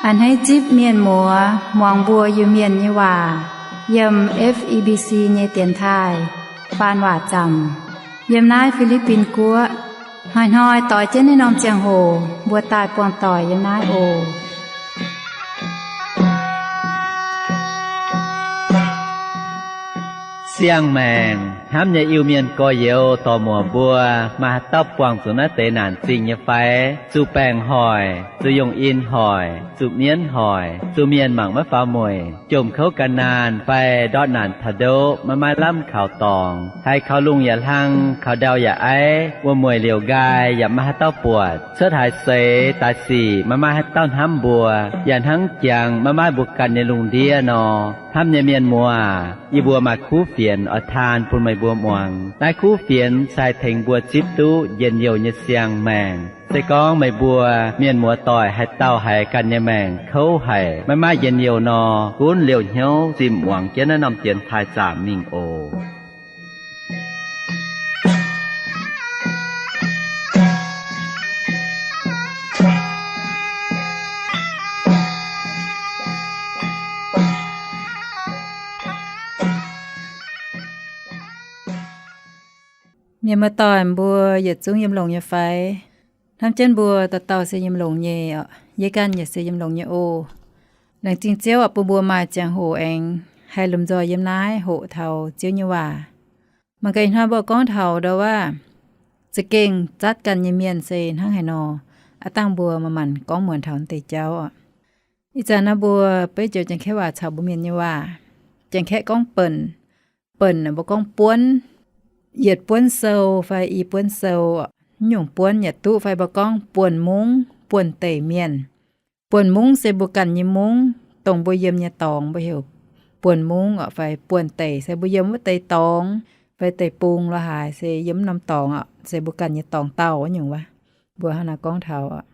A'hneiv zipv mienh muoz muangx mbuo Iu-Mienh nyei waac yiem F E B C nyei dienx taaih faan waac zaamc yiem naaiv Fi^li^bin Guoqv. Hnoi-hnoi doix jienv naaiv norm ziangh hoc mbuo daaih buangh doic yiem naaiv oc. Siang-maengc hnamv nyei Iu-Mienh gorx-youz dorc-muoc mbuo, maaih haaix dauh buangh zuqc naaiv deix naanc zingh nyei fai? Zuqc baengc hoic, zuqc yungh in hoic, zuqc mienv hoic, zuqc mienh mangc maiv faaux mueic, jomc kouv gan naanh fai ndortv naanc taux ndoqv maiv maaih lamh kaux dorngx, haiz kaux lungh yaac hlang, kaux ndau yaac aiv, wuom-mueic liouc nqaai yaac maiv maaih haaix dauh buatc, cuotv haaix seix daaih sic maiv maaih haaix dauh hnamv mbuo, yaac hnangv jangx maiv maaih mbuo ganh nyei lungh ndiev nor. Hnamv nyei mienh muoz, yie mbuo maaih kuv fienx oix taan bun meih mbuo muangx. Naaiv kuv fienx se haih tengx mbuo zipv duqv njien-youh nyei siang-maengc. Se gorngv meih mbuo mienh muoz-doic haaix dauh haiz ganh nyei maengc kouv haic, maiv maaih njien-youh nor, gunv liouh hnyouv zinh muangx jienv naaiv norm dienx taaih zaamc mingh oc. Mienh muoz-doic mbuo yietc zungv yiem longx nyei fai? Hnamv jienv mbuo dauh dauh se yiem longx nyei oc. Yie ganh yaac se yiem longx nyei oc. Laengz zingh Ziouv oc, bun mbuo maaih ziangh hoc aengx haih lomh nzoih yiem naaiv hoqc taux Ziouv nyei waac. Mangc gaax ih hnoi mbuo gorngv taux ndau wuov za'gengh zatv ganh nyei mienh se hnangv haaix nor. Aav dangh mbuo manc-manc gorngv muonc taux deix jauv oc. Ih zanc naaiv mbuo beiv joux Janx-Kaeqv waac caux mbuo Mienh nyei waac. Janx-Kaeqv gorngv buonc, buonc mbuo gorngv buonv, yietc buonv sou fai i buonv sou, nyungc buonv yaac duqv, fai mbuo gorngv buonc mungv, buonc deic mienh. Buonc mungv se mbuo ganh nyei mungv, dongh mbuo yiem nyei dorngx mbuo heuc buonc mungv oc, fai buonc deic se mbuo yiem wuov deix dorngx fai deic-bung lorz haaix se yiem norm dorngx oc, se mbuo ganh nyei dorngx dauh wuov nyungc wuov. Mbuo hnangv naaiv gorngv taux oc.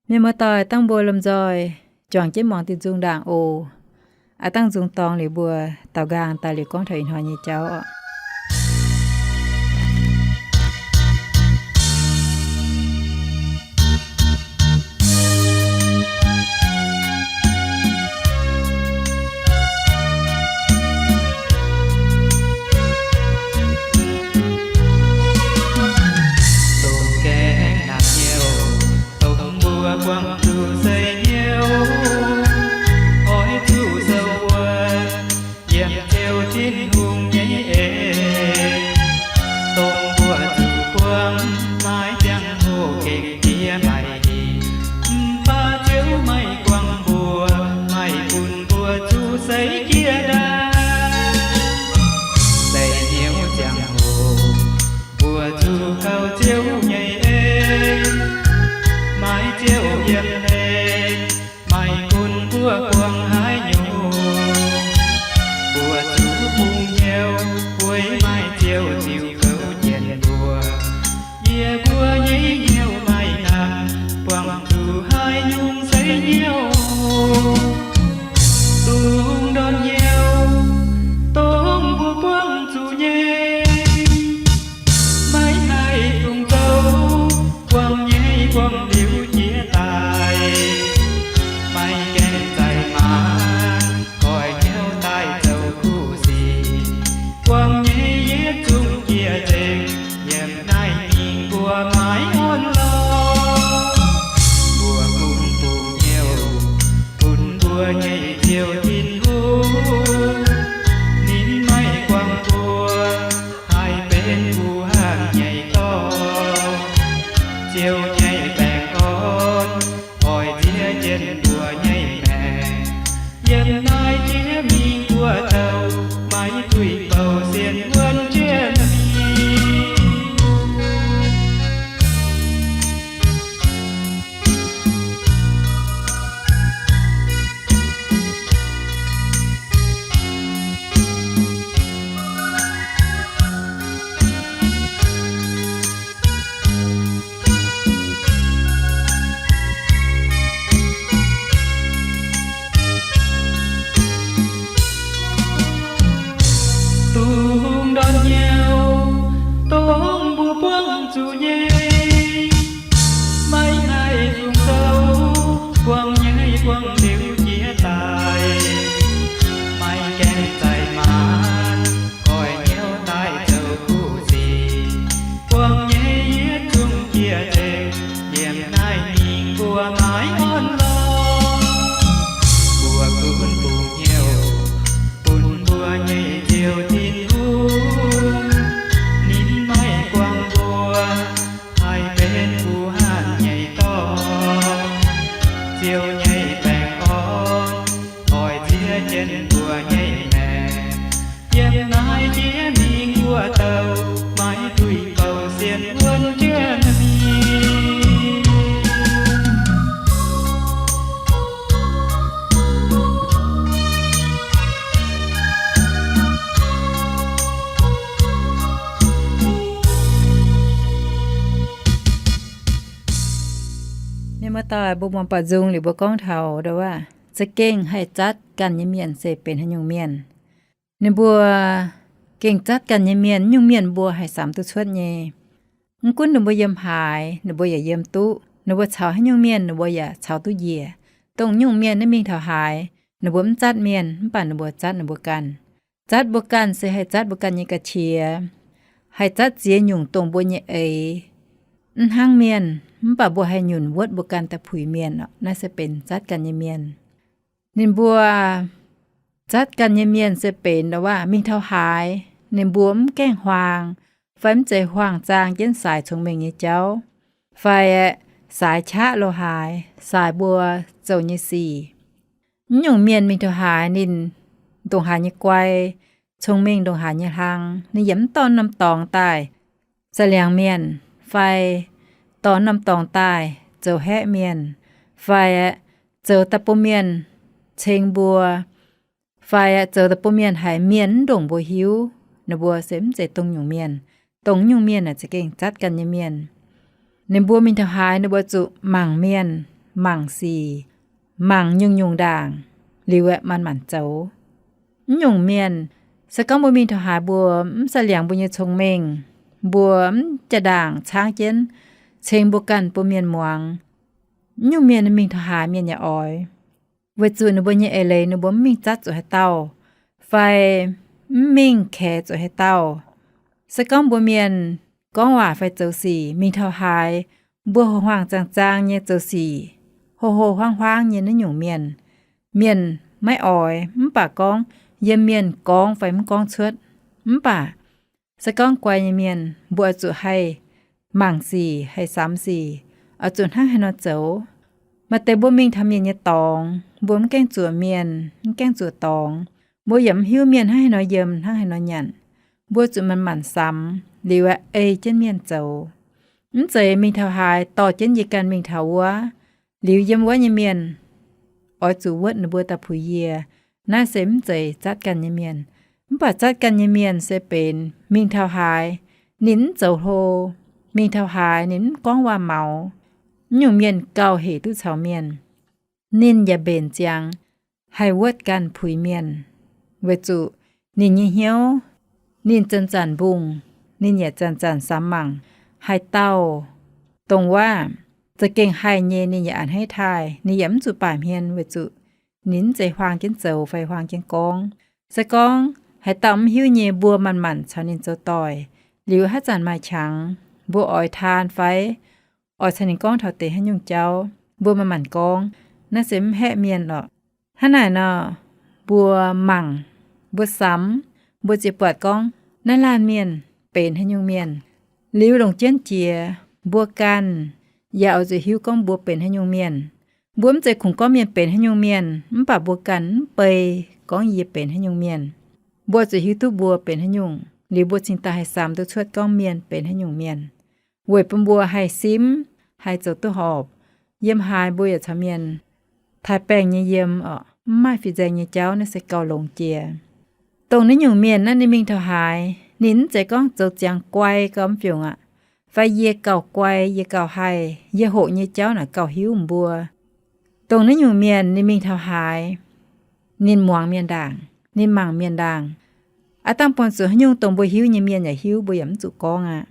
Mienh muoz-doic, dangh mbuo lomh nzoih juangc jienv muangx diuh nzung ndaangc oc. Aav dangh nzung dorngx liuz mbuo daaux nqaang daaih liuz gorngv taux ih hnoi nyei jauv oc. Dongh gaengh naanc hnyouv, dongh mbuo buangh zuqc seix hnyouv, oix zuqc sou wuov, yiem Ziouv Tin-Hungh nyei en. Dongh mbuo zuqc buangh maiv ziangh hoc gengh jiex maiv hingh, mv baac Ziouv maiv guangc mbuo, maiv bun mbuo zuqc seix jiex ndaangc. Seix hnyouv ziangh hoc, mbuo zuqc kaux Ziouv nyei en, maiv Ziouv yiem hlen, maiv gunv mbuo buangh haaix nyungc, mbuo zuqc bungx hnyouv, weic maiv Ziouv ziux kouv jienv mbuo. Yie mbuo nyei hnyouv maiv hnangv, buangh zuqc haaix nyungc seix hnyouv. Dungx ndortv hnyouv, dongh mbuo buangh zuqc nyei. Maiv haih dungx zoux, buangh nyei buangh liuz jiex daaih. Maiv gaengh zaih maanc, goix hnyouv daaih zoux kuv sic. Buangh nyei yietc zungv jiex nzengc, yiem naaiv mingh mbuo maiv orn lorqc. Mbuo gunv bungx hnyouv, bun mbuo nyei Ziouv Tin-Hungh, ninh maiv guangc mbuo, haih benx mbuo haaix nyungc nyei dorngx. Ziouv nyei baengh orn oix ziex jienv mbuo nyei maengc. Yiem naaiv jiex mingh buo douh, maiv duih bouh sienx wuonv jienv mingh. Sienx mbuo nyei maengc, yiem naaiv jiex mingh wuov dauh, maiv duih bouh sienx wuonv jienv mingh. Mienh muoz-doic, mbuo muangx baac nzung liuz mbuo gorngv taux ndau wuov, za'gengh haih zatv ganh nyei mienh se benx haaix nyungc mienh. Ninh mbuo gengh zatv ganh nyei mienh, nyungc mienh mbuo haih samx duqv cuotv nyei. Mv gunv ninh mbuo yiem haaix, ninh mbuo yaac yiem duqv. Ninh mbuo caux haaix nyungc mienh, ninh mbuo yaac caux duqv njiec. Dongh nyungc mienh naaiv mingh taux haaix, ninh mbuo mv zatv mienh, mv baac ninh mbuo zatv ninh mbuo ganh. Zatv mbuo ganh se haih zatv mbuo ganh nyei ga'qiex. Haih zatv ziex nyungc dongh mbuo nyei eix. Mv hnangv mienh, mv baac mbuo haih nyunc wuotv mbuo ganh daaih puix mienh oc. Naaiv se benx zatv ganh nyei mienh. Ninh mbuo zatv ganh nyei mienh se benx ndau wuov, mingh taux haaix, ninh mbuo mv gaengh huaang, fai mv zeiz huaang zaang jienv saaix cong-mengh nyei jauv, fai saaix qaqv lo haaix, saaix mbuo zoux nyei sic. Mv nyungc mienh mingh taux haaix, ninh ndongc haaix nyei guai, cong-mengh ndongc haaix nyei hlang, ninh yaac mv dorh norm dorngx daaih za'liangx mienh, fai dorh norm dorngx daaih zoux haeqv mienh, fai zoux daaih bun mienh ceng mbuo, fai zoux daaih bun mienh haiz mienh mv ndongc mbuo hiuv. Ninh mbuo se mv zeiz dongh nyungc mienh. Dongh nyungc mienh aeqv, za'gengh zatv ganh nyei mienh. Ninh mbuo mingh taux haaix, ninh mbuo zuqc mangc mienh, mangc sic, mangc nyungc-nyungc ndaangc, liuz aeqv, manc-manc zoux. Mv nyungc mienh, se gorngv mbuo mingh taux haaix, mbuo mv za'liangx mbuo nyei cong-mengh, mbuo mv jaa-ndaangc caangv jienv ceng mbuo ganh bun mienh muangx, mv nyungc mienh mingh taux haaix, mienh yaac oix. Weic zuqc ninh mbuo nyei eix leiz ninh mbuo mv mingh zatv zuqc haaix dauh, fai mv mingh kaex zuqc haaix dauh. Se gorngv mbuo mienh gorngv waac fai zoux sic mingh taux haaix, mbuo ho huaang zaang-zaang nyei zoux sic, ho ho huaang-huaang nyei naaiv nyungc mienh, mienh maiv oix. Mv baac gorngv yiem mienh gorngv fai mv gorngv cuotv, mv baac se gorngv guai nyei mienh, mbuo oix zuqc haih mangc sic, haih samx sic, oix zuqc hnangv haaix nor zoux. Maaih deix mbuo mingh taux mienh nyei dorngx, mbuo mv gaengh zuoqc mienh, mv gaengh zuoqc dorngx, mbuo yaac mv hiuv mienh hnangv haaix nor yiem, hnangv haaix nor nyanc. Mbuo zuqc manc-manc samx liuz aeqv, ei jienv mienh zoux. Mv zeiz mingh taux haaix dorh jienv yie ganh mingh taux wuov, liuz yiem wuov nyei mienh oix zuqc wuotv ninh mbuo daaih puix yie. Naaiv se mv zeiz zatv ganh nyei mienh. Mv baac zatv ganh nyei mienh se benx mingh taux haaix ninh mv zoux hlo, mingh taux haaix ninh mv gorngv waac-maux. Mv nyungc mienh gauh hec duqv caux mienh. Ninh yaac mbenc ziangx haih wuotv ganh puix mienh, weic zuqc ninh nyei hnyouv, ninh zanc-zanc mbungh, ninh yaac zanc-zanc samx mangc haaix dauh dongh wuov za'gengh haih nyei, ninh yaac a'hneiv taaih, ninh yaac mv zuqc baamh hmien, weic zuqc ninh mv zeiz huaang jienv zoux fai huaang jienv gorngv. Se gorngv haaix dauh mv hiuv nyei, mbuo manc-manc caux ninh zoux doic, liuz haaix zanc maaih qangx, mbuo oix taan fai oix caux ninh gorngv taux deix haaix nyungc jauv, mbuo manc-manc gorngv. Naaiv se mv haeqv mienh oc. Hnangv naaic nor, mbuo mangc, mbuo samx, mbuo ziouc buatc gorngv naaiv laanh mienh benx haaix nyungc mienh. Liuz longc jienv jiex, mbuo ganh yaac oix zuqc hiuv gorngv mbuo benx haaix nyungc mienh. Mbuo mv zeiz kungx gorngv mienh benx haaix nyungc mienh, mv baac mbuo ganh mv bei gorngv yie benx haaix nyungc mienh. Mbuo zuqc hiuv duqv mbuo benx haaix nyungc, liuz mbuo cingx daaih haih samx duqv cuotv gorngv mienh benx haaix nyungc mienh, weic bun mbuo haih simv, haih zoux duqv horpc. Yiem haaix mbuo yaac caux mienh taaih baengh nyei yiem oc, mv maaih fih nzaeng nyei jauv, naaiv se gauh longx jiex. Dongh naaiv nyungc mienh naaiv ninh mingh taux haaix, ninh mv zeiz gorngv zoux ziangx guai gauh mv fiungc aqv, fai yie gauh guai, yie gauh haih, yie hoqc nyei jauv naaic gauh hiuv mbuo. Dongh naaiv nyungc mienh ninh mingh taux haaix, ninh muangx mienh ndaangc, ninh mangc mienh ndaangc. Aav dangh buangh zuqc haaix nyungc dongh mbuo hiuv nyei mienh yaac hiuv, mbuo yaac mv zuqc gorngv aqv.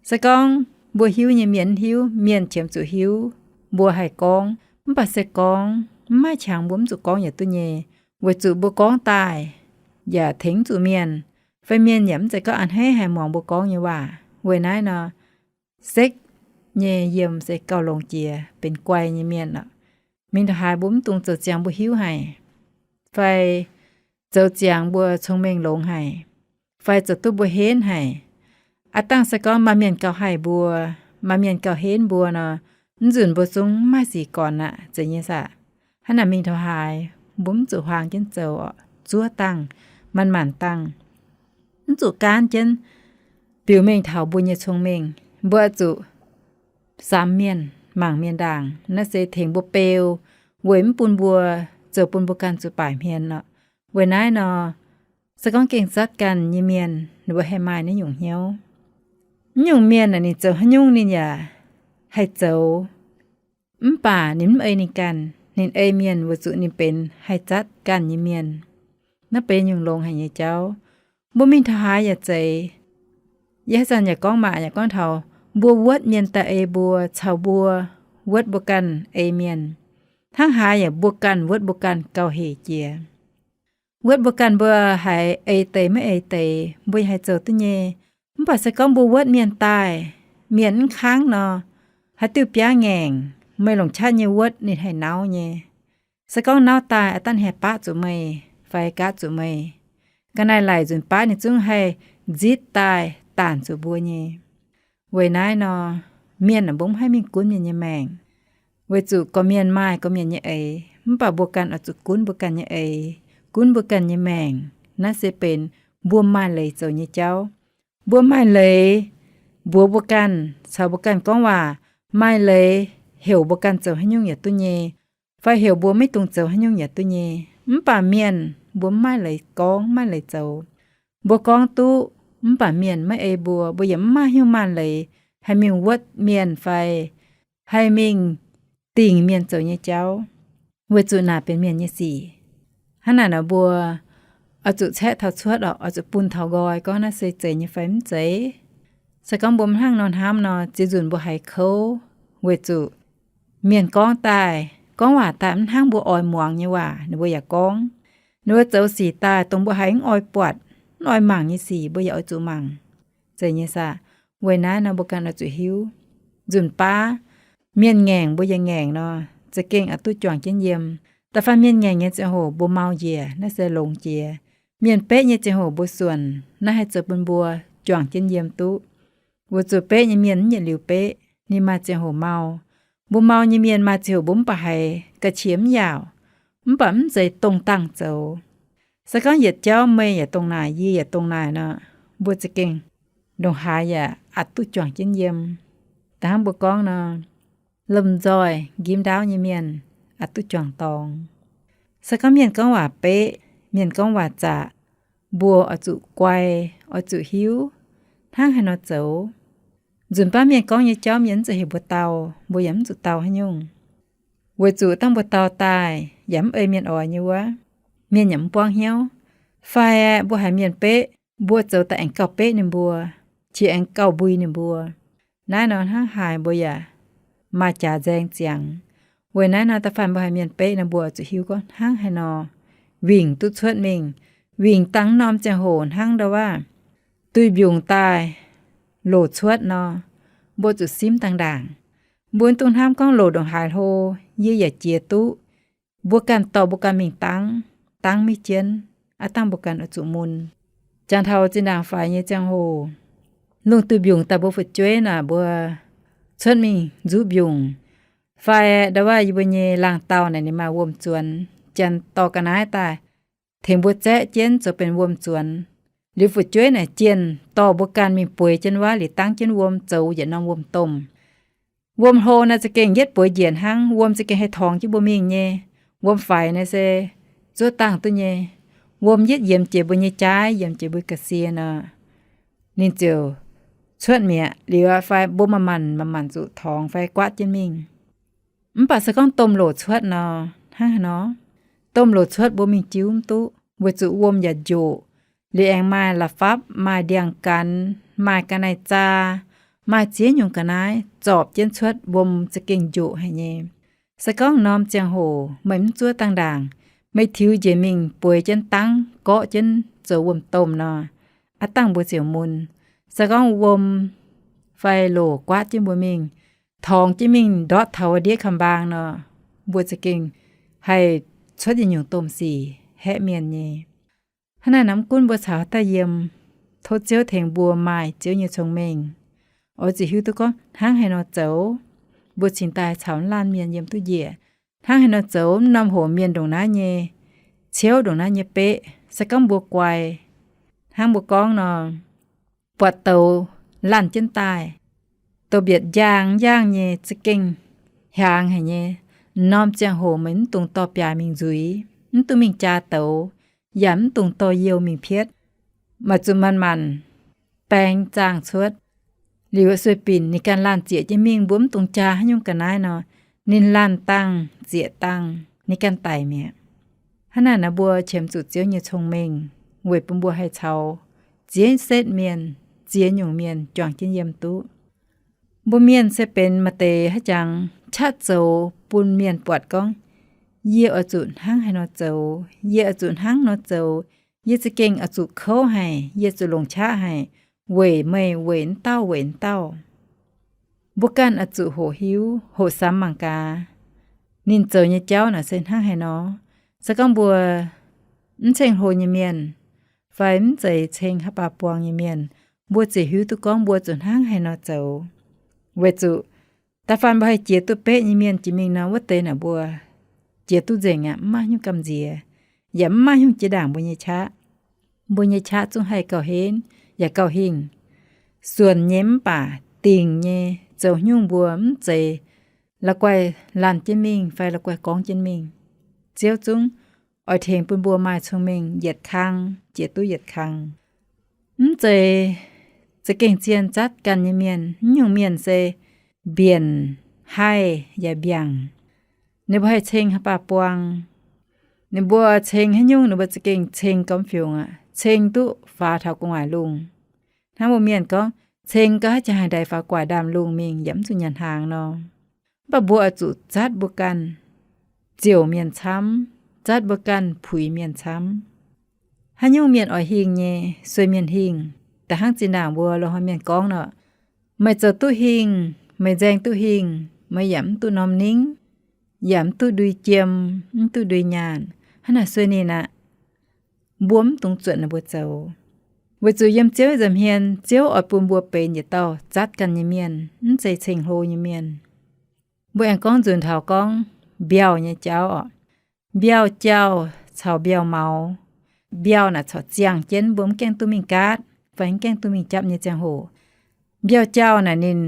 Se gorngv mbuo hiuv nyei mienh mv hiuv, mienh qiemx zuqc hiuv, mbuo haih gorngv. Mv baac se gorngv mv maaih qangx mbuo mv zuqc gorngv yaac duqv nyei, weic zuqc mbuo gorngv daaih yaac tengx mv zuqc mienh, fai mienh yaac mv zeiz gorngv a'hneiv haic muangx mbuo gorngv nyei waac. Weic naaiv nor, sekv nyei yiem se gauh longx jiex benx guai nyei mienh oc. Mingh taux haaix mbuo mv dungx zoux ziangx mbuo hiuv haic, fai zoux ziangx mbuo cong-mengh longx haic, fai zoux duqv mbuo henv haic. Aav dangh se gorngv maaih mienh gauh haih mbuo, maaih mienh gauh henv mbuo nor, mv nzunc mbuo zungv mv maaih sic gornx aqv, zeiz nyei saah? Hnangv naaic mingh taux haaix, mbuo mv zuqc huaang jienv zoux, zuov dangh, manc-manc dangh, mv zuqc gaanv jienv biux mengh taux mbuo nyei cong-mengh. Mbuo oix zuqc samx mienh, mangc mienh ndaangc. Naaiv se tengx mbuo beu, weic mv bun mbuo zoux bun mbuo ganh zuqc baaic hmien oc. Weic naaiv nor, se gorngv gengh zatv ganh nyei mienh, ninh mbuo haih maaih naaiv nyungc hnyouv. Mv nyungc mienh aeqv, ninh zoux haaix nyungc ninh yaac haih zoux, mv baac ninh mv ei ninh ganh, ninh ei mienh weic zuqc ninh benx haih zatv ganh nyei mienh. Naaiv benx nyungc longx haic nyei jauv. Mbuo mingh taux haaix yaac zeiz. Yie haaix zanc yaac gorngv maac yaac gorngv taux mbuo wuotv mienh daaih ei mbuo caux mbuo wuotv mbuo ganh ei mienh. Hnangv haaix yaac mbuo ganh wuotv mbuo ganh gauh hec jiex. Wuotv mbuo ganh mbuo haiz ei deix maiv ei deix, mbuo yaac haih zoux duqv nyei. Mv baac se gorngv mbuo wuotv mienh daaih, mienh mv kangv nor, haaix diuh biaav ngaengc, meih longc qaqv nyei wuotv ninh haih nauv nyei. Se gorngv nauv daaih a'dangh haih baqv zuqc meih fai gaatv zuqc meih. Ga'naaiv laic nzunc baav ninh zungv haih nzitv daaih daanc zuqc mbuo nyei. Weic naaiv nor, mienh mbuo mv haih mingh gunv mienh nyei maengc. Weic zuqc gorqv-mienh maaih gorqv-mienh nyei eix, mv baac mbuo ganh oix zuqc gunv mbuo ganh nyei eix, gunv mbuo ganh nyei maengc. Naaiv se benx mbuo maaih leiz zoux nyei jauv. Mbuo maaih leiz mbuox mbuo ganh caux mbuo ganh gorngv waac, maaih leiz heuc mbuo ganh zoux haaix nyungc yaac duqv nyei, fai heuc mbuo maiv dungx zoux haaix nyungc yaac duqv nyei. Mv baac mienh mbuo mv maaih leiz gorngv, mv maaih leiz zoux. Mbuo gorngv duqv, mv baac mienh maiv ei mbuo, mbuo yaac mv maaih hnyouv maaih leiz haih mingh wuotv mienh fai haih mingh dingc mienh zoux nyei jauv, weic zuqc naaic benx mienh nyei sic. Hnangv naaic nor mbuo oix zuqc caeqv taux cuotv oc, oix zuqc bun taux nqoi gorngv naaiv se zeiz nyei fai mv zeiz. Se gorngv mbuo mv hnangv nor hnamv nor, ziex nzunc mbuo haiz kouv, weic zuqc mienh gorngv daaih, gorngv waac daaih mv hnangv mbuo oix muangx nyei waac ninh mbuo yaac gorngv. Ninh mbuo zoux sic daaih dongh mbuo haiz mv oix buatc, mv oix mangc nyei sic mbuo yaac oix zuqc mangc. Zeiz nyei saah? Weic naaiv nor mbuo ganh oix zuqc hiuv, nzunc baav mienh ngaengc mbuo yaac ngaengc nor, za'gengh oix duqv juangc jienv yiem. Da'faanh mienh ngaengc nyei ziangh hoc mbuo mau njiec, naaiv se longx jiex. Mienh beqv nyei ziangh hoc mbuo suonc, naaiv haih zoux bun mbuo juangc jienv yiem duqv. Weic zuqc beqv nyei mienh mv yietc liuz beqv, ninh maaih ziangh hoc mau. Mbuo mau nyei mienh maaih ziangh hoc mbuo mv baac haiz ga'qiex mv yaauc, mv baac mv zeiz dongh dangh zoux. Se gorngv yietc jauv meih yaac dongh naaic, yie yaac dongh naaic nor, mbuo za'gengh ndongc haaix yaac aqc duqv juangc jienv yiem. Da'hnangv mbuo gorngv nor, lomh nzoih nqimv ndaauv nyei mienh aqc duqv juangc dorngx. Se gorngv mienh gorngv waac beqv, mienh gorngv waac zaqc, mbuo oix zuqc guai, oix zuqc hiuv hnangv haaix nor zoux. Nzunc baav mienh gorngv nyei jauv mienh mv zeiz heuc mbuo dau, mbuo yaac mv zuqc dau haaix nyungc. Weic zuqc dangh mbuo dau daaih yaac mv ei mienh oix nyei wuov, mienh yaac mv buangv hnyouv. Fai mbuo haiz mienh beqv, mbuo zoux daaih aengx gauh beqv ninh mbuo, qiex aengx gauh mbui ninh mbuo. Naaiv nor hnangv haaix mbuo yaac maaih jaax nzaeng ziangx. Weic naaiv nor da'faanh mbuo haiz mienh beqv nor mbuo zuqc hiuv gorngv hnangv haaix nor wingc duqv cuotv mingh. Wingc dangh norm ziangh hoc hnangv ndau wuov duih mbiungc daaih loc cuotv nor, mbuo zuqc simv dangh ndaangc. Mbuo mv dungx hnamv gorngv loc ndongc haaix hlo, yie yaac jiex duqv. Mbuo ganh dorh mbuo ganh mingh dangv, dangv maiv jienv, aav dangh mbuo ganh oix zuqc mun. Jangx taux zinh ndaangc faix nyei ziangh hoc, lungh duih mbiungc daaih mbuo fu'jueiv naaic mbuo cuotv mingh nzuqv mbiungc. Fai ndau wuov yie mbuo nyei laangh dauh naaic ninh maaih wuom-zuonx, janx dorh ga'naaiv daaih tengx mbuo zaeqv jienv zoux benx wuom-zuonx. Liuz fu'jueiv naaic jienh dorh mbuo ganh mingh bueix jienv wuov liuz dangv jienv wuom zoux yietc norm wuom-domh. Wuom hlo naaic za'gengh yietv bueix njiec hnangv, wuom za'gengh haih torngx jienv mbuo mingh nyei. Wuom faix naaic se zuov dangh duqv nyei. Wuom yietv yiemx jiex mbuo nyei jaaiv, yiemx jiex mbuo ga'sie nor, ninh ziouc cuotv mi'aqv. Liuz fai mbuo manc-manc manc-manc zuqc torngx fai guaatv jienv mingh. Mv baac se gorngv domh loc cuotv nor, hnangv haaix nor? Domh loc cuotv mbuo mingh jiuv mv duqv, weic zuqc wuom yaac njoqc. Liuz aengx maaih la'fapv, maaih ndiangx-gaanx, maaih ga'naaiv-zaa, maaih ziex nyungc ga'naaiv zorpc jienv cuotv, wuom za'gengh njoqc haic nyei. Se gorngv norm ziangh hoc meih mv zuov dangh ndaangc, meih tiux njiec mingh bueix jienv dangv gorqv jienv zoux wuom-domh nor, aav dangh mbuo ziouc mun. Se gorngv wuom fai loc guaatv jienv mbuo mingh, torngx jienv mingh ndortv taux ndiev ka'mbaang nor, mbuo za'gengh haih cuotv yietc nyungc domh sic haeqv mienh nyei. Hnangv naaic nor mv gunv mbuo caux haaix dauh yiem, tov Ziouv tengx mbuo maaih Ziouv nyei cong-mengh, oix zuqc hiuv duqv gorngv hnangv haaix nor zoux, mbuo cingx daaih caux laanh mienh yiem duqv njiec. Hnangv haaix nor zoux, mv norm hoc mienh ndongc naaiv nyei ciouv ndongc naaiv nyei beqv. Se gorngv mbuo guai, hnangv mbuo gorngv nor, buatc douz laanh jienv daaih, douz-mbietc njaangh njaangh nyei za'gengh hiaangx haic nyei, norm ziangh hoc meih mv dungx dorh biaaix mingh nzuiz, mv dungx mingh jaa douz, yaac mv dungx dorh youh mingh pietv, maaih zuqc manc-manc baeng zaangh cuotv. Liuz sueih binc ninh ganh laanh zieqc jienv mingh, mbuo mv dungx jaa haaix nyungc ga'naaiv nor, ninh laanh dangh zieqc dangh ninh ganh daic mi'aqv. Hnangv naaic nor mbuo qiemx zuqc Ziouv nyei cong-mengh weic bun mbuo haih caux ziex setv mienh, ziex nyungc mienh juangc jienv yiem duqv. Mbuo mienh se benx maaih deix haaix jangx qaqv zoux bun mienh buatc gorngv, yie oix zuqc hnangv haaix nor zoux, yie oix zuqc hnangv nor zoux, yie za'gengh oix zuqc kouv haic, yie zuqc longc qaqv haic, weic meih weic wuov dauh weic wuov dauh. Mbuo ganh oix zuqc hoqc hiuv hoqc samx mangc gaax, ninh zoux nyei jauv naaic se hnangv haaix nor. Se gorngv mbuo mv ceng-hlo nyei mienh, fai mv zeiz ceng haaix baac buang nyei mienh, mbuo ziouc hiuv duqv gorngv mbuo zuqc hnangv haaix nor zoux. Weic zuqc da'faanh mbuo haih jiex duqv beqv nyei mienh jiex mingh nor, wuov deix naaic mbuo jiex duqv nzengc aqv, mv maaih nyungc gamh nziex, yaac mv maaih nyungc jiex ndaangc mbuo nyei qaqv. Mbuo nyei qaqv zungv haih gauh henv yaac gauh hingh, suonc nyei mv baac dingc nyei zoux nyungc mbuo mv zeiz la'guaih laanh jienv mingh fai la'guaih gorngv jienv mingh. Ziouv zungv oix tengx bun mbuo maaih cong-mengh yietc kang jiex duqv yietc kang. Mv zeiz za'gengh zien zatv ganh nyei mienh. Mv nyungc mienh se mbienc, haih, yaac mbiaangc. Ninh mbuo haih ceng haaix baac buang. Ninh mbuo ceng haaix nyungc ninh mbuo za'gengh ceng gormx fiungc aqv, ceng duqv faaux taux gu'nguaaic lungh. Hnangv mbuo mienh gorngv, ceng gau haaix jaax haih ndaix faaux gu'nguaaic ndaamv-lungh mingh yaac mv zuqc nyanc hnaangx nor. Mv baac mbuo oix zuqc zatv mbuo ganh ziouc mienh camv, zatv mbuo ganh puix mienh camv. Haaix nyungc mienh oix hingh nyei, sueih mienh hingh. Da'hnangv zinh ndaangc mbuo loz-hnoi mienh gorngv nor, meih zoux duqv hingh, meih nzaeng duqv hingh, meih yaac mv duqv norm ningv, yaac mv duqv ndui jiem, mv duqv ndui nyaanh. Hnangv naaic sueih ninh aqv. Mbuo mv dungx zuotc ninh mbuo zoux, weic zuqc yiem Ziouv nza'hmien Ziouv oix bun mbuo benx yietc dauh zatv ganh nyei mienh, mv zeiz ceng-hlo nyei mienh. Mbuo aengx gorngv nzunc taux gorngv mbiauh nyei jauv oc. Mbiauh jauh caux mbiauh maux. Mbiauh naaic corc ziangh jienv mbuo mv gaengh duqv mingh gaatv fai mv gaengh duqv mingh japv nyei ziangh hoc. Mbiauh jauh naaic ninh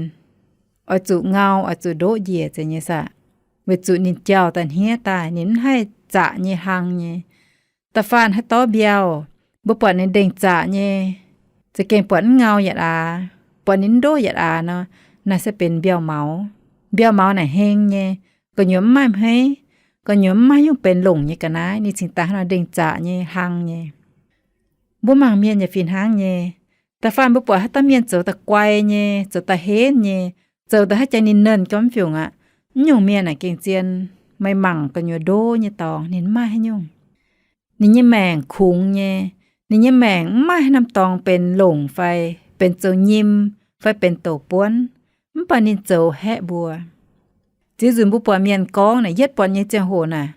oix zuqc ngau, oix zuqc ndoqv njiec nzengc nyei saah, weic zuqc ninh jauh daaih hniev daaih, ninh mv haih zaqc nyei hlang nyei. Da'faanh haaix dorv mbiauh, mbuo buatc ninh ndengc zaqc nyei, za'gengh buatc mv ngau yietc aax, buatc ninh mv ndoqv yietc aax nor, naaic se benx mbiauh maux. Mbiauh maux naaic heng nyei, gu'nyuoz mv maaih hmeiv, gu'nyuoz mv maaih nyungc benx longc nyei ga'naaiv, ninh cingx daaih hnangv nor ndengc zaqc nyei hlang nyei. Mbuo mangc mienh yaac fih hnangv nyei. Da'faanh mbuo buatc haaix dauh mienh zoux daaih guai nyei, zoux daaih henv nyei, zoux daaih haaix jaax ninh nernh gormx fiungc aqv, mv nyungc mienh naaic gengh zien. Meih mangc gu'nyuoz ndo nyei dorngx ninh mv maaih haaix nyungc. Ninh nyei maengc kungx nyei. Ninh nyei maengc mv maaih haaix norm dorngx benx longc fai benx zoux nyim fai benx douc buonv, mv baac ninh zoux haeqv mbuo. Ziex nzunc mbuo buatc mienh gorngv naaic, yietv buatc nyei ziangh hoc naaic,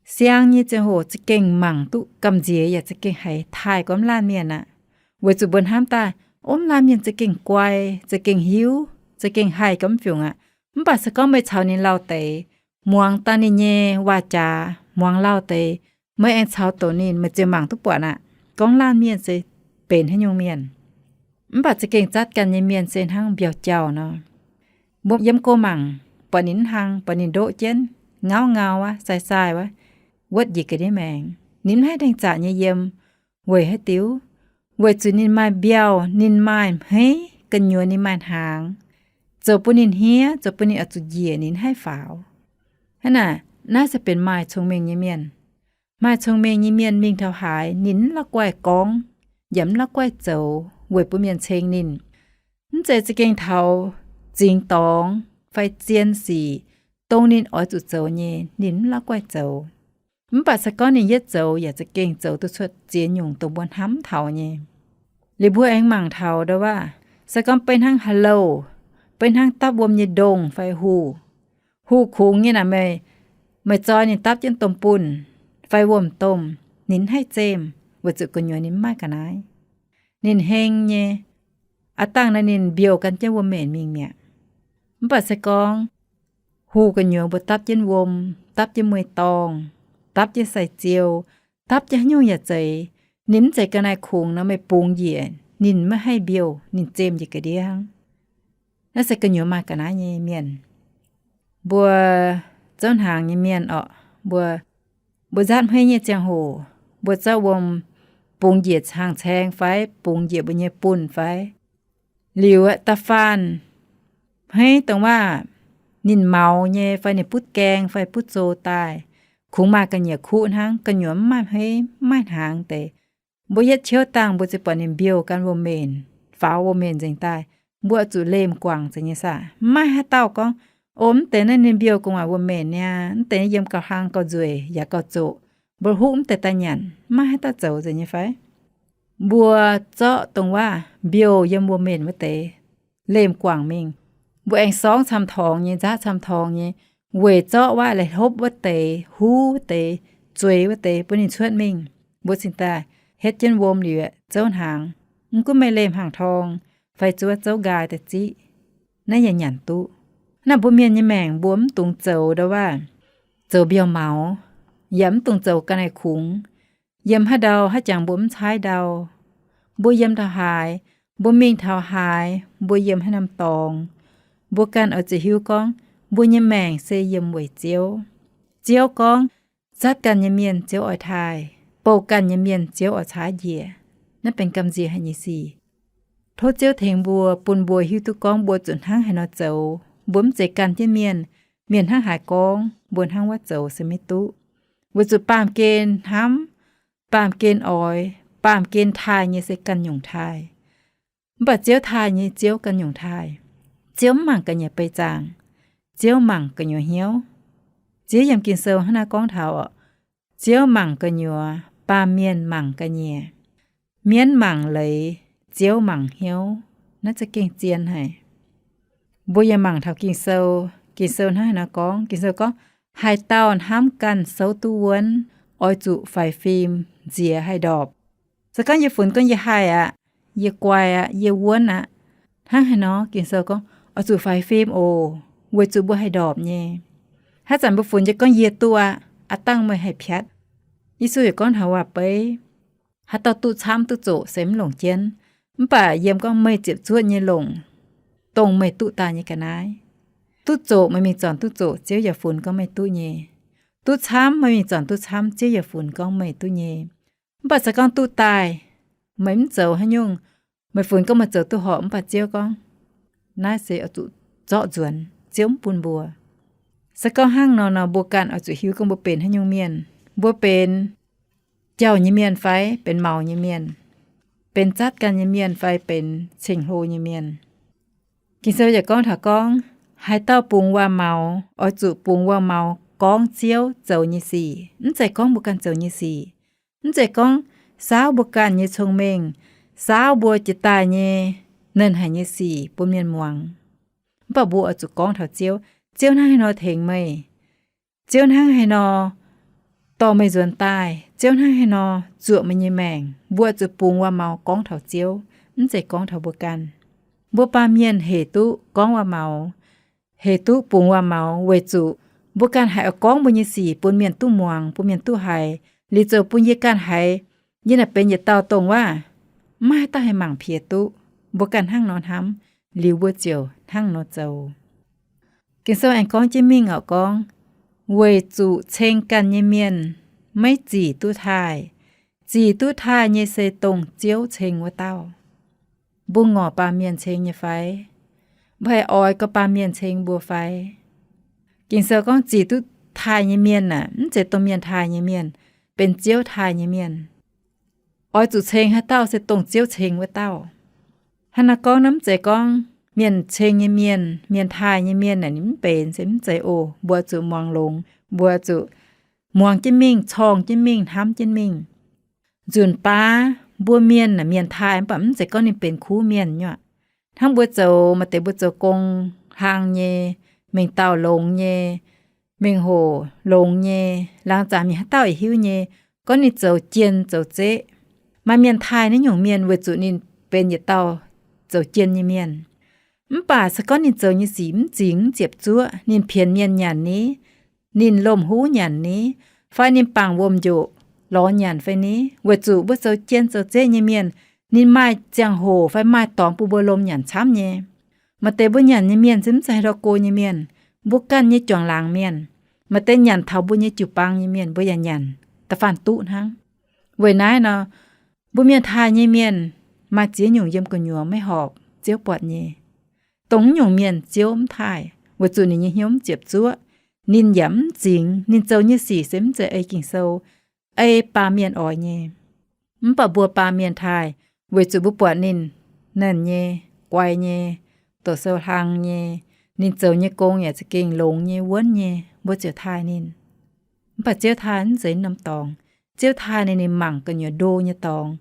siang nyei ziangh hoc za'gengh mangc duqv gamh nziex yaac za'gengh haiz taaih gormx laanh mienh aqv. Weic zuqc mbuo hnamv daaih, omv laanh mienh za'gengh guai, za'gengh hiuv, za'gengh haih gormx fiungc aqv. Mv baac se gorngv meih caux ninh lauh deix, muangx dangh ninh nyei waac-jaax, muangx lauh deix, meih aengx caux douc ninh, meih ziouc mangc duqv buatc aqv, gorngv laanh mienh se benx haaix nyungc mienh. Mv baac za'gengh zatv ganh nyei mienh se hnangv mbiauh jauh nor. Mbuo yiem go mangc, buatc ninh mv hlang, buatc ninh ndoqv jienv, ngauv ngau wuov, sai sai wuov, wuotv njiec ga'ndiev maengx, ninh mv haih ndengc zaqc nyei yiem. Weic haaix diuc? Weic zuqc ninh maaih mbiauh, ninh maaih hmeiv, gu'nyuoz ninh maaih hnaangx, zoux bun ninh hniev, zoux bun ninh oix zuqc njiec, ninh mv haih faaux. Hnangv naaic, naaiv se benx maaih cong-mengh nyei mienh. Maaih cong-mengh nyei mienh mingh taux haaix, ninh mv la'guaih gorngv, yaac mv la'guaih zoux weic bun mienh ceng ninh. Mv zeiz za'gengh taux zingx dorngx fai zien sic, dongh ninh oix zuqc zoux nyei, ninh mv la'guaih zoux. Mv baac se gorngv ninh yietv zoux yaac za'gengh zoux duqv cuotv ziex nyungc dongh mbuo hnamv taux nyei. Liuz mbuo aengx mangc taux ndau wuov, se gorngv beiv hnangv ha'louh, beiv hnangv dapv wuom nyei ndongh fai huh. Huh kungx nyei naaic meih, meih zoi ninh dapv jienv domh bunh fai wuom-domh, ninh mv haih zemh, weic zuqc gu'nyuoz ninh mv maaih ga'naaiv. Ninh heng nyei, aav dangh naaiv ninh mbiouh gan jienv wuom-maenc mingh mi'aqv. Mv baac se gorngv huh gu'nyuoz mbuo dapv jienv wuom, dapv jienv mueiz-dorngh, dapv jienv sai-ziou, dapv jienv haaix nyungc yaac zeiz. Ninh mv zeiz ga'naaiv kungx nor, meih bungx njiec ninh maiv haih mbiouh, ninh zemh njiec ga'ndiev hnangv. Naaiv se gu'nyuoz maaih ga'naaiv nyei mienh. Mbuo zouv hnaangx nyei mienh orqc, mbuo, mbuo nzaatv hmeiv nyei ziangh hoc, mbuo zorqv wuom bungx njiec hnaangx-caeng fai bungx njiec mbuo nyei bunh fai, liuz da'faanh hmeiv dongh waac ninh maux nyei fai ninh butv gaeng fai butv zoh daaih, kungx maaih ga'nyiec kuv hnangv, gu'nyuoz mv maaih hmeiv, mv maaih hnaangx deix. Mbuo yietv ciouv dangh mbuo ziouc buatc ninh mbiouh gan wuom-menc, faaux wuom-menc nzengc daaih. Mbuo zuqc lemh guangc nzengc nyei saah? Mv maaih haaix dauh gorngv, O, mv deix naaiv ninh mbiouh gu'nguaaic wuom-menc niaa, mv deix yiem gauh hlang gauh nzueic yaac gauh zoqc. Mbuo huv mv deix daaih nyanc. Mv maaih haaix dauh zoux nzengc nyei fai? Mbuo zorqv dongh waac mbiouh yiem wuom-menc wuov deix lemh guangc mingh. Mbuo aengx sorngv camv-torngx nyei, nzaatv camv-torngx nyei, weic zorqv waac laih hlopv wuov deix, huv wuov deix, zueiz wuov deix bun ninh cuotv mingh. Mbuo cingx daaih hietv jienv wuom liuz zouv hnaangx. Mv gunv meih lemh hnaangx-torng fai zuov zouv nqaai daaih ziqv, naaiv yaac nyanc duqv. Naaiv mbuo mienh nyei maengc mbuo mv dungx zoux ndau waac zoux mbiauh maux, yaac mv dungx zoux ga'naaiv kungx. Yiem haaix ndau haaix jangx mbuo mv caaiv ndau. Mbuo yiem taux haaix, mbuo mingh taux haaix, mbuo yiem haaix norm dorngx, mbuo ganh oix zuqc hiuv gorngv mbuo nyei maengc se yiem weic Ziouv. Ziouv gorngv, zatv ganh nyei mienh Ziouv oix taaih, bouh ganh nyei mienh Ziouv oix caaiv njiec. Naaiv benx gamh nziex haic nyei sic. Tov Ziouv tengx mbuo, bun mbuo hiuv duqv gorngv mbuo zuqc hnangv haaix nor zoux. Mbuo mv zeiz gan jienv mienh, mienh hnangv haaix gorngv, mbuo hnangv wuov zoux se maiv duqv. Weic zuqc baamh gen hnamv, baamh gen oix, baamh gen taaih nyei se ganh nyungc taaih. Mv baac Ziouv taaih nyei, Ziouv ganh nyungc taaih. Ziouv mv mangc ga'nyiec beiv zaangc, Ziouv mangc gu'nyuoz hnyouv. Ziouv yiem Ging-Sou hnangv naaiv gorngv taux, Ziouv mangc gu'nyuoz, baamh mienh mangc ga'nyiec. Mienv mangc leiz, Ziouv mangc hnyouv. Naaiv za'gengh zien haic. Mbuo yaac mangc taux Ging-Sou, Ging-Sou hnangv haaix nor gorngv? Ging-Sou gorngv, haaix dauh hnamv ganh souv duqv wuonv, oix zuqc faix fim nziex haih ndorpc. Se gorngv yie funx gorngv yie haih aqv, yie guai aqv, yie wuonv aqv, hnangv haaix nor Ging-Sou gorngv oix zuqc faix fim oc, weic zuqc mbuo haih ndorpc nyei. Haaix zanc mbuo funx jienv gorngv yie duqv aqv, aav dangh meih haih piatv. Yesu yaac gorngv taux waac-beiv, haaix dauh duqv camv duqv zoqc se mv longc jienv. Mv baac yiem gorngv meih ziepc zuoqv nyei longc dongh meih duqv daaih nyei ga'naaiv. Duqv zoqc meih mingh zornc duqv zoqc, Ziouv yaac funx gorngv meih duqv nyei. Duqv camv meih mingh zornc duqv camv, Ziouv yaac funx gorngv meih duqv nyei. Mv baac se gorngv duqv daaih, meih mv zoux haaix nyungc, meih funx gorngv meih zoux duqv horpc, mv baac Ziouv gorngv, naaiv se oix zuqc zorqv nzuonx, Ziouv mv bun mbuo. Se gorngv hnangv nor nor, mbuo ganh oix zuqc hiuv gorngv mbuo benx haaix nyungc mienh. Mbuo benx jauh nyei mienh fai benx maux nyei mienh, benx zatv ganh nyei mienh fai benx ceng-hlo nyei mienh. Ging-Sou yaac gorngv taux gorngv, haaix dauh bungx waac-maux, oix zuqc bungx waac-maux gorngv Ziouv zoux nyei sic, mv zeiz gorngv mbuo ganh zoux nyei sic. Mv zeiz gorngv saauv mbuo ganh nyei cong-mengh, saauv mbuo jiex daaih nyei nernh haic nyei sic bun mienh muangx. Mv baac mbuo oix zuqc gorngv taux Ziouv. Ziouv hnangv haaix nor tengx meih, Ziouv hnangv haaix nor dorh meih nzuonx daaih, Ziouv hnangv haaix nor zuoqc meih nyei maengc, mbuo zuqc bungx waac-maux gorngv taux Ziouv, mv zeiz gorngv taux mbuo ganh. Mbuo baamh mienh hec duqv gorngv waac-maux, hec duqv bungx waac-maux weic zuqc mbuo ganh haiz oix gorngv mbuo nyei sic bun mienh duqv muangx, bun mienh duqv haiz, liuz zoux bun yie ganh haiz yie naaic benx yietc dauh dongh waac maiv haaix dauh haih mangc piex duqv. Mbuo ganh hnangv nor hnamv, liuz mbuo ziouc hnangv nor zoux. Ging-Sou aengx gorngv jienv mingh orqc, gorngv, weic zuqc ceng ganh nyei mienh maiv zic duqv taaih. Zic duqv taaih nyei se dongh Ziouv ceng wuov dauh. Mbuo ngorc baamh mienh ceng nyei fai? Mbuo haih oix gorngv baamh mienh ceng mbuo fai? Ging-Sou gorngv zic duqv taaih nyei mienh aeqv, mv zeiz dongh mienh taaih nyei mienh, benx Ziouv taaih nyei mienh. Oix zuqc ceng haaix dauh se dongh Ziouv ceng wuov dauh. Hnangv naaiv gorngv naaiv mv zeiz gorngv mienh ceng nyei mienh, mienh taaih nyei mienh naaic ninh mv benx, se mv zeiz oc. Mbuo zuqc muangx longx, mbuo zuqc muangx jienv mingh, corng jienv mingh, hnamv jienv mingh. Nzunc baav mbuo mienh aeqv, mienh taaih mv baac mv zeiz gorngv ninh benx kuv mienh nyuoqc. Hnangv mbuo zoux, maaih deix mbuo zoux gong hlang nyei, mengh dauh longx nyei, mengh hoc longx nyei, laangz zangc mingh haaix dauh yaac hiuv nyei, gorngv ninh zoux jien zoux zeqv. Maaih mienh taaih naaiv nyungc mienh weic zuqc ninh benx yietc dauh zoux jien nyei mienh. Mv baac se gorngv ninh zoux nyei sic mv zingx mv ziepc zuoqv, ninh pienx mienh nyanc ni, ninh lomh huv nyanc ni, fai ninh bangc wuom-njoqc, lorz nyanc fai ni? Weic zuqc mbuo zoux jien zoux zeqv nyei mienh, ninh maaih ziangh hoc fai maaih dorngx bun mbuo lomh nyanc camv nyei. Maaih deix mbuo nyanc nyei mienh se mv zeiz haaix ndau go nyei mienh. Mbuo ganh nyei juangc laangz mienh, maaih deix nyanc taux mbuo nyei jiu-baang nyei mienh, mbuo yaac nyanc da'faanh duqv hnangv. Weic naaiv nor, mbuo mienh taaih nyei mienh maaih ziex nyungc yiem gu'nyuoz maiv horpc, Ziouv buatc nyei. Dongh naaiv nyungc mienh Ziouv mv taaih, weic zuqc ninh nyei hnyouv mv ziepc zuoqv, ninh yaac mv zingx, ninh zoux nyei sic se mv zeiz ei Ging-Sou, ei baamh mienh oix nyei. Mv baac mbuo baamh mienh taaih, weic zuqc mbuo buatc ninh nernh nyei, guai nyei, doqc sou hlang nyei, ninh zoux nyei gong yaac za'gengh longx nyei, wuonv nyei, mbuo ziouc taaih ninh. Mv baac Ziouv taaih mv zeiz norm dorngx. Ziouv taaih ninh, ninh mangc gu'nyuoz ndo nyei dorngx.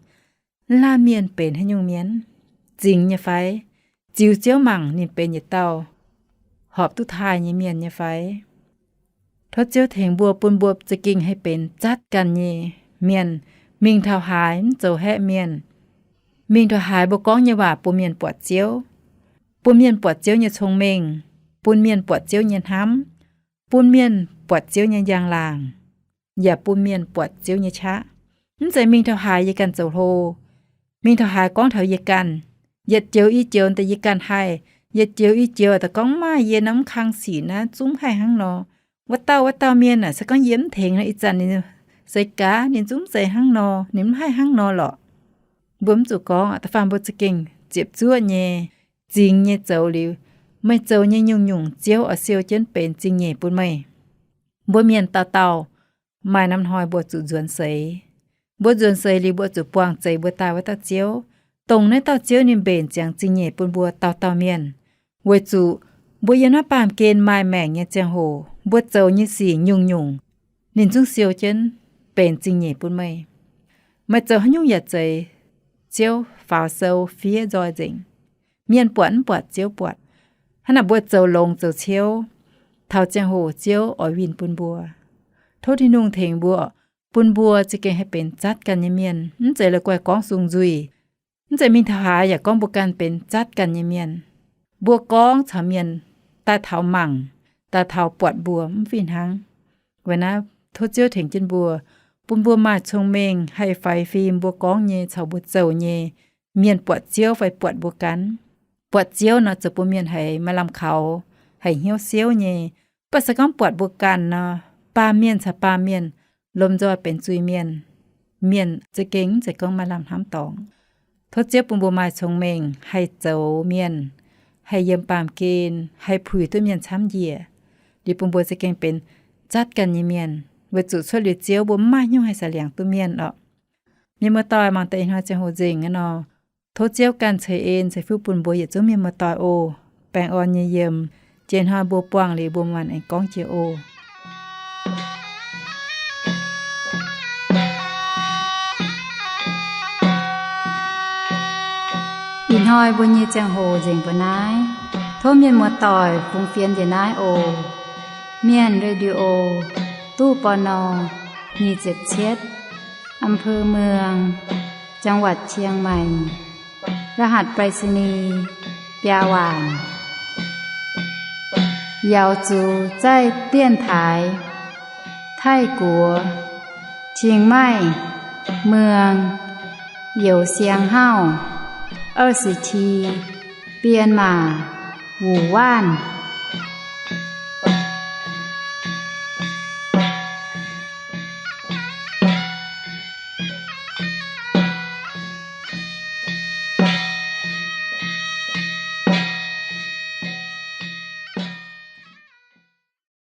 Laanh mienh benx haaix nyungc mienh? Zingx nyei fai? Ziux Ziouv mangc ninh benx yietc dauh horpc duqv taaih nyei mienh nyei fai? Tov Ziouv tengx mbuo, bun mbuo za'gengh haih benx zatv ganh nyei mienh, mingh taux haaix mv zoux haeqv mienh. Mingh taux haaix mbuo gorngv nyei waac bun mienh buatc Ziouv, bun mienh buatc Ziouv nyei cong-mengh, bun mienh buatc Ziouv nyei hnamv, bun mienh buatc Ziouv nyei njang-laangc, yaac bun mienh buatc Ziouv nyei qaqv. Mv zeiz mingh taux haaix yie ganh zoux hlo, mingh taux haaix gorngv taux yie ganh, yietc joux i joux daaih yie ganh haih, yietc joux i joux daaih gorngv maaih yie nor mv kang sic naaiv zungv mv haih hnangv nor. Wuov dauh wuov dauh mienh aah, se gorngv yie mv tengx nor, ih zanc ninh seix gaax ninh zungv mv zeiz hnangv nor, ninh mv haih hnangv nor lorqc. Mbuo mv zuqc gorngv aqv. Da'faanh mbuo za'gengh ziepc zuoqv nyei, zingx nyei zoux liuz, meih zoux nyei nyungc-nyungc Ziouv oix siou jienv benx zingh nyeic bun meih. Mbuo mienh dauh dauh maaih norm hnoi mbuo zuqc nzuonx seix. Mbuo nzuonx seix liuz mbuo zuqc buangh zeix mbuo daaih wuov dauh Ziouv. Dongh naaiv dauh Ziouv ninh mbenc ziangx zingh nyeic bun mbuo dauh dauh mienh, weic zuqc mbuo yiem naaiv baamh gen maaih maengc nyei ziangh hoc, mbuo zoux nyei sic nyungc-nyungc ninh zungv siou jienv benx zingh nyeic bun meih. Meih zoux haaix nyungc yaac zeiz, Ziouv faaux sou fiev nzoih nzengc. Mienh buatc mv buatc, Ziouv buatc. Hnangv naaic mbuo zoux longx zoux ciouv, taux ziangh hoc Ziouv oix winh bun mbuo. Tov Tin-Hungh tengx mbuo, bun mbuo za'gengh haih benx zatv ganh nyei mienh, mv zeiz la'guaih gorngv sung nzuih, mv zeiz mingh taux haaix yaac gorngv mbuo ganh benx zatv ganh nyei mienh. Mbuo gorngv caux mienh daaih taux mangc, daaih taux buatc mbuo mv fih hnangv. Weic naaiv tov Ziouv tengx jienv mbuo, bun mbuo maaih cong-mengh haih faix fim mbuo gorngv nyei caux mbuo zoux nyei, mienh buatc Ziouv fai buatc mbuo ganh. Buatc Ziouv nor zoux bun mienh haiz maaih lamh kaux, haiz hnyouv siouv nyei. Mv baac se gorngv buatc mbuo ganh nor, baamh mienh caux baamh mienh lomh nzoih benx zuiz-mienh, mienh za'gengh mv zeiz gorngv maaih lamh hnamv dorngx. Tov Ziouv bun mbuo maaih cong-mengh haih zoux mienh, haih yiem baamh gen, haih puix duqv mienh camv njiec, liuz bun mbuo za'gengh benx zatv ganh nyei mienh, weic zuqc cuotv liuz Ziouv mbuo mv maaih haaix nyungc haih sac liangx duqv mienh orqc. Mienh muoz-doic, mangc deix ih hnoi ziangh hoc nzengc aqv nor, tov Ziouv ganh ceix en ceix fuqv bun mbuo yietc zungv mienh muoz-doic oc. Baengh orn nyei yiem. Jiex hnoi mbuo buangh liuz mbuo maanc aengx gorngv jiex oc. Ih hnoi mbuo nyei ziangh hoc nzengc mbuo naaiv. Tov mienh muoz-doic fungx fienx njiec naaiv oc. Mienh Radio, ตู้ ปณ. nyic ziepc cietv, อำเภอเมือง จังหวัดเชียงใหม่ รหัสไปรษณีย์ biaa waanc. 瑶族在电台 Taiv-Guoqv, Chiang Mai, Muang, Youz Siang Hauv, 二十七, Bienh Maac, Wuoc Waanc.